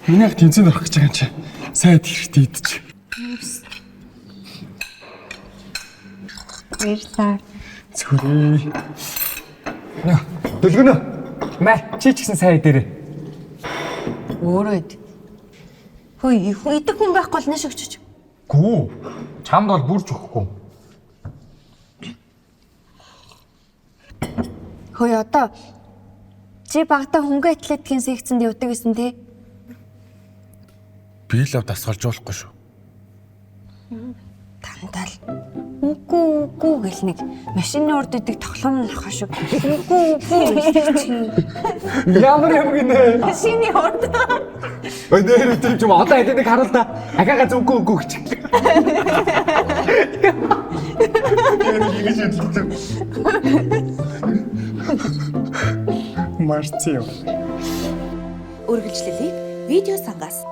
Миний ах тэнцээнд орох гэж байгаа юм чи. Сайд хэрэгтэй идчих. Баярлалаа. Зүрээ. Нөө, дөлгөнө. Мэ, чи ч гэсэн сайн идээрэй. Өөрөө ид. Хөөе, идэх хүн байхгүй бол нэш өгчөж. Гүү. Чамд бол бүрч өгөхгүй. Хөөе, одоо чи багтаа хөнгө атлетикийн секцэнд явдаг гэсэн тий? Би л ав дасгалжуулахгүй шүү. Дандаа л үгүй үгүй гэл нэг машины урд идэг тоглоом нь ах шиг. Үгүй үгүй гэж чинь. Ямар юм гинэ? Машины урд. Ой нэр тийм юм одоо хэдий нэг харуул та. Ахаага зүггүй үгүй гэж. Ингэж хэлдэг. Марцио. Үргэлжлэлийг видео сангаас